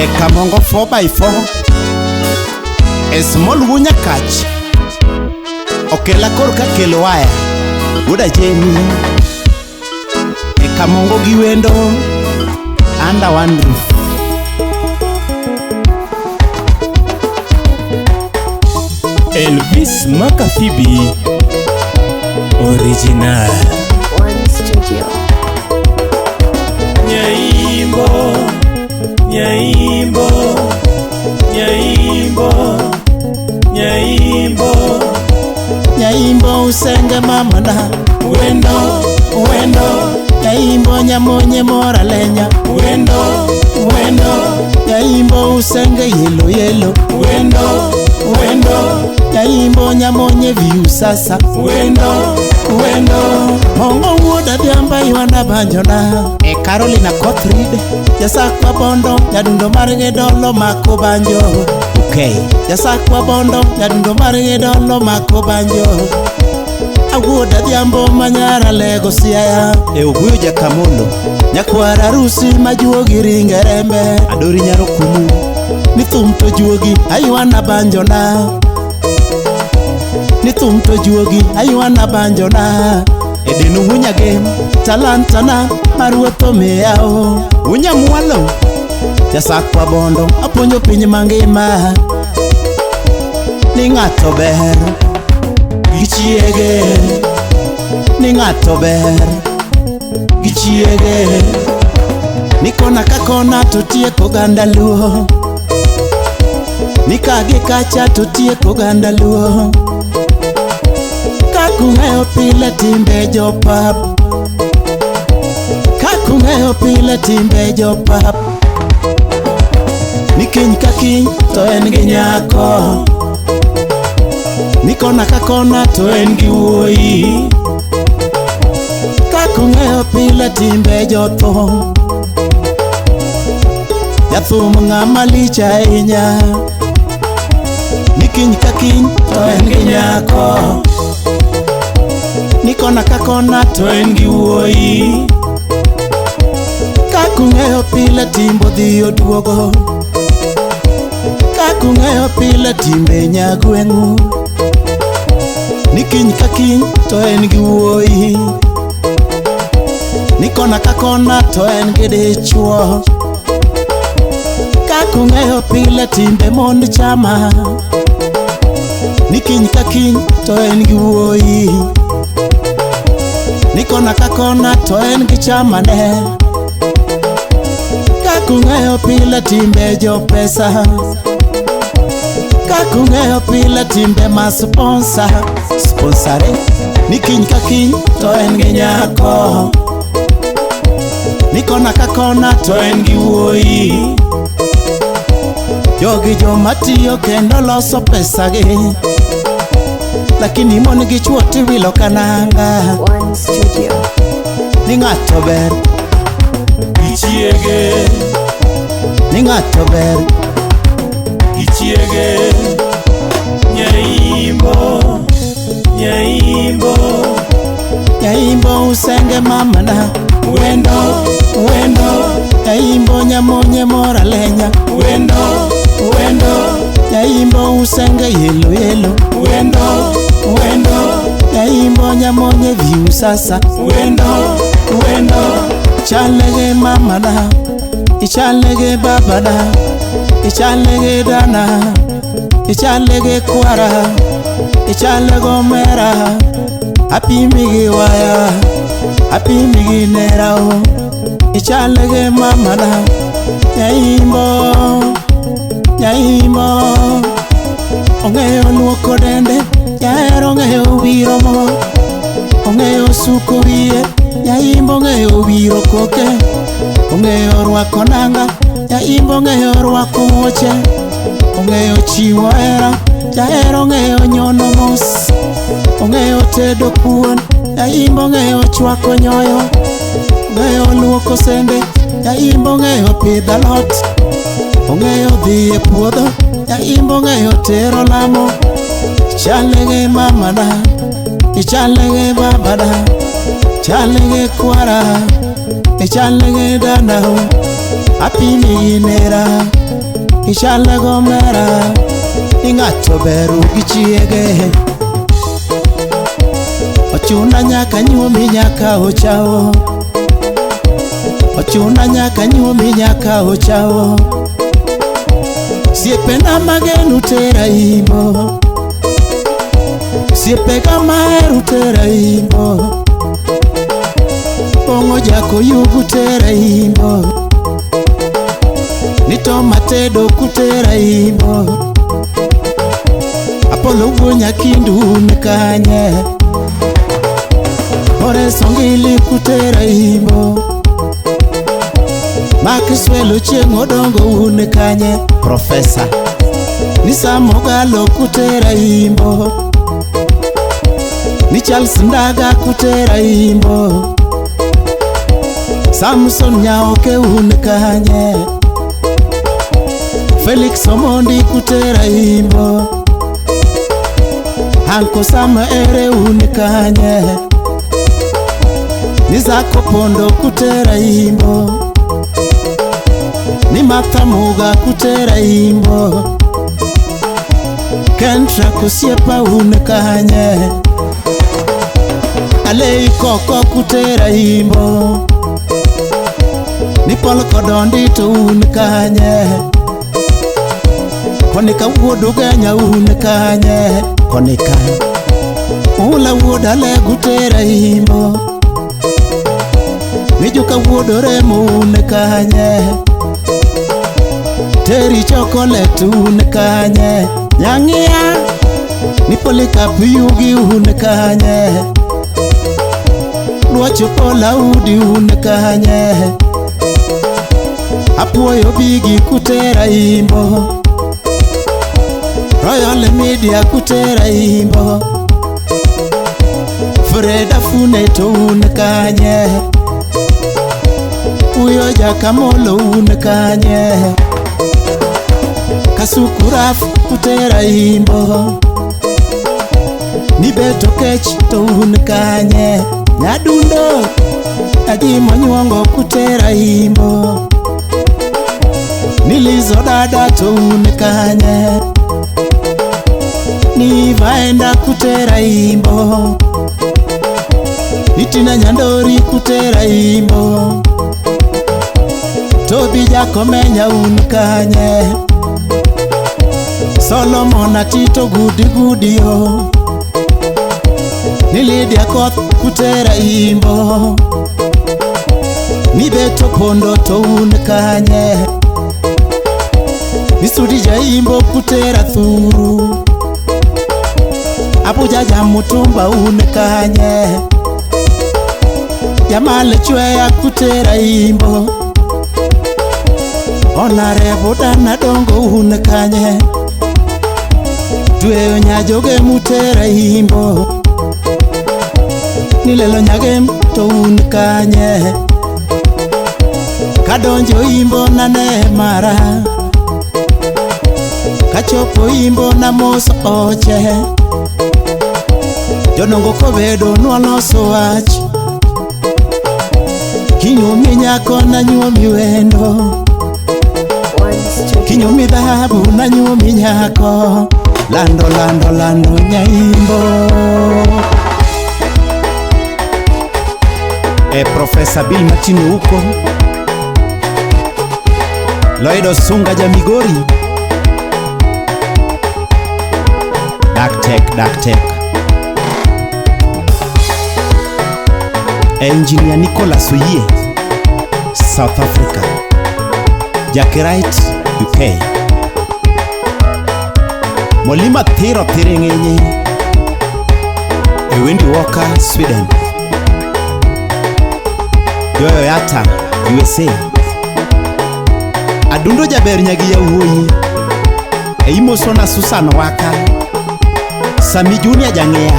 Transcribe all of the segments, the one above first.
E Kamongo 4x4 E small Wunyakach Okela korka kelo waya Wuoda Jeni E Kamongo gi wendo Under one roof. Elvis Makafibi Original. One Studio. Nyaimbo, nyaimbo, nyaimbo, nyaimbo. Nyaimbo usenge mamana wendo wendo. Nyaimbo nyamonye moralenya wendo wendo. Nyaimbo usenge yelo yelo wendo wendo. Nyaimbo nyamonye viusasa wendo wendo. Mongo wuoda dhiamba ywana banjona E Carolina Kothrid Jasakwa bondo nyadundo mar gidolo mako banjo. Okay. Jasakwa bondo nyadundo mar gidolo mako banjo. Awuoda dhiambo manyara lego siaya E Oguyo Jakamolo Nyakwar arusi majuogi ringe rembe Adori nyaro kumu Ni thum to juogi aywana banjona. Ni thum to juogi aywana banjona. Edenu wunyage talantana maruoth omiyao Wunyamwalo Jasakwa bondo apuonjo piny mangima Ni ng'ato ber gi chiege. Ni ng'ato ber gi chiege. Ni kona ka kona to tieko oganda luo. Ni ka gi kacha to tieko oganda luo. Kakung'eyo pile timbe jopap. Kakung'eyo pile timbe jopap. Ni kiny ka kiny to en gi nyako. Ni kona ka kona to en gi wuoyi. Kakung'eyo pile timbe jothum. Jathum ng'ama lich ahinya. Ni kiny ka kiny to en gi nyako. Ni kona ka kona to en gi wuoyi. Kakung'eyo pile timbo dhi oduogo. Kakung'eyo pile timbe nyagweng'u. Ni kiny ka kiny to en gi wuoyi. Ni kona ka kona to en gi dichuo. Kakung'eyo pile timbe mond chama. Ni kiny ka kiny to en gi wuoyi. Ni kona ka kona to en gi chamane. Kakung'eyo pile timbe jopesa. Kakung'eyo pile timbe ma sponsor. Sponsore. Ni kiny ka kiny to en gi nyako. Ni kona ka kona to en gi wuoyi. Jogi joma tiyo kendo loso pesagi. Lakini mon gi chuo tiwilo kananga. One Studio. Ni ng'ato ber gi chiege. Ni ng'ato ber gi chiege. Nyaimbo, nyaimbo. Nyaimbo usenge mamana wendo wendo. Nyaimbo nyamonye moralenya wendo wendo. Nyaimbo usenge yelo yelo wendo wendo. Nyaimbo nyamonye viusasa wendo wendo. Ichalege mamana Ichalege babana Ichalege dana Ichalege kwara Ichalege omera Apimi gi waya Apimi gi nera o Ichalege mamana Nyaimbo Nyaimbo Ong'eyo luoko dende Jahero ong'eyo wiro mo. Ong'eyo suko wiye Nyaimbo ong'eyo wiro koke. Ong'eyo rwako nanga Nyaimbo ong'eyo rwako wuoche. Ong'eyo chiwo hera Jahero ong'eyo nyono mos. Ong'eyo tedo kuon Nyaimbo ong'eyo chwako nyoyo. Ong'eyo luoko sende Nyaimbo ong'eyo pidho alot. Ong'eyo dhi e puodho Nyaimbo ong'eyo tero lamo. Ichalege mamana Ichalege babana Ichalege kwara Ichalege dana Apimi gi nera. Ichale gomera ni ng'ato beru gi chiege. Ochuna nyaka nyuomi nyaka ochao. Ochuna nyaka nyuomi nyaka ochao. Siepena mageno tera imbo. Siepega mahero tera imbo. Pong'o jako yugu tera imbo. Nito matedo kutera imbo. Apollo wuo nyakindu un kanye. Ore songili kutera imbo. Maxwell Ochieng' Odongo un kanye. Profesa ni Samogalo kutera imbo. Ni Charles Ndaga kutera imbo. Samson Nyaoke un kanye. Felix Omondi kutera imbo. Anko Sam ere un kanye. Ni Zako Pondo kutera imbo. Ni Martha Muga kutera imbo. Kentra kusiepa un kanye. Alei koko kutera imbo. Ni Paul Kodondi to un kanye. Konika wuod Ugenya un kanye. Konika Ula wuod Alegu tera imbo. Mijuka wuod Oremo un kanye. Teri chocolate un kanye. Nyang'ia ni Polycarp Yugi un kanye. Luocho Paul Audi un kanye. Apuoyo Bigi kutera imbo. Royal Media kutera imbo. Freda Fune to un kanye. Uyo Jakamolo un kanye. Kasukuraf kutera imbo. Nibeto kech to un kanye. Nyadundo Ajimo nyuongo kutera imbo. Nilizo dada to un kanye. Ni vaenda kutera imbo. Nitina Nyandori kutera imbo. Tobi Jakomenya un kanye. Solomon Atito gudi gudio. Ni Lydia Koth kutera imbo. Ni Beto Pondo to un kanye. Ni Sudi Jaimbo kutera thuru. Abuja Jamutumba un kanye. Jamale Chweya kutera imbo. Onarebo Dana Dongo un kanye. Tweyo Nyajoge mutera imbo. Nilelo Nyagem to un kanye. Kadonjo imbo nane mara. Kachopo imbo na moso oche. Jodongo kobedo nwaloso wach. Kinyuomi nyako na nyuomi wendo. Kinyuomi dhahabu na nyuomi nyako. Lando lando lando nyaimbo. E Profesa Bill Martino huko. Lloyd Osunga ja Migori. Dark Tech. Engineer Nicholas Oye, South Africa. Jackie Wright, UK. Molima Thiro Thiringenye. Wendy Walker, Sweden. Yoyo Yata, USA. Adundo Jaber Nyagi ya Wuoyi. Eimosona Susan Waka. Sami Junior Jangea.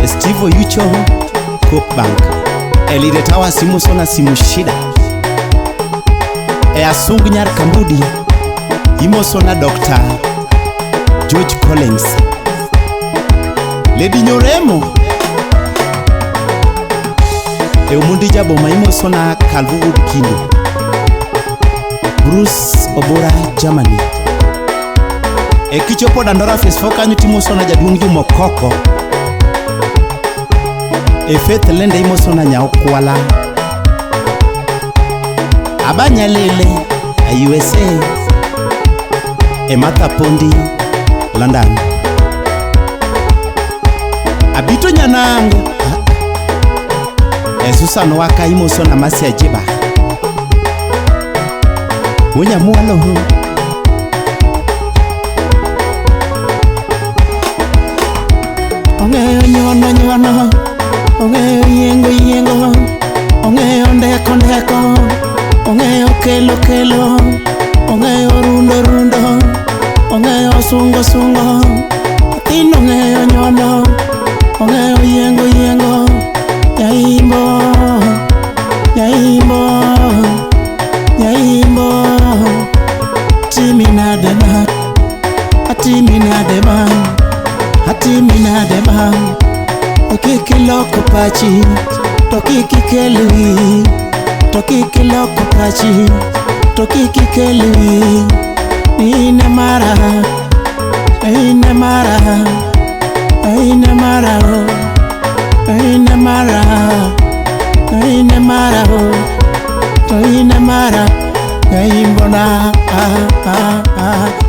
Steve Oyucho, Coop Bank. Elide Towers imosona Simushida. E Asung Nyar Kambudi imosona Dr. George Collins. Lady Nyoremo. E Omondi Jaboma imosona Calvo Wood Kindo. Bruce Obura Germany. E kichopo Dandora Phase 4 kanyo timosona jaduong' Juma Okoko. E Faith Lende imosona Nyaokwala. Abanya Lele a USA. E Martha Pondi London. Abito Nyanango. E Susan Waka imosona Masi Ajiba. Wunyamwalo. Ong'eyo nyono nyono, ong'eyo yiengo yiengo, ong'eyo ndeko ndeko, ong'eyo kelo kelo, ong'eyo rundo rundo, ong'eyo sungo sungo. Nyathino ong'eyo nyono, ong'eyo yiengo yiengo, nyaimbo, nyaimbo, nyaimbo. Timi nade ma, atimi nade ma, atimi nade ma. To kik iloko pachi, to kik ikel wiyi, to kik iloko pachi, to kik ikel wiyi. In e mara, in e mara, in e mara o, in e mara, in e mara o, to in e mara, nyaimbo na ah, ah, ah.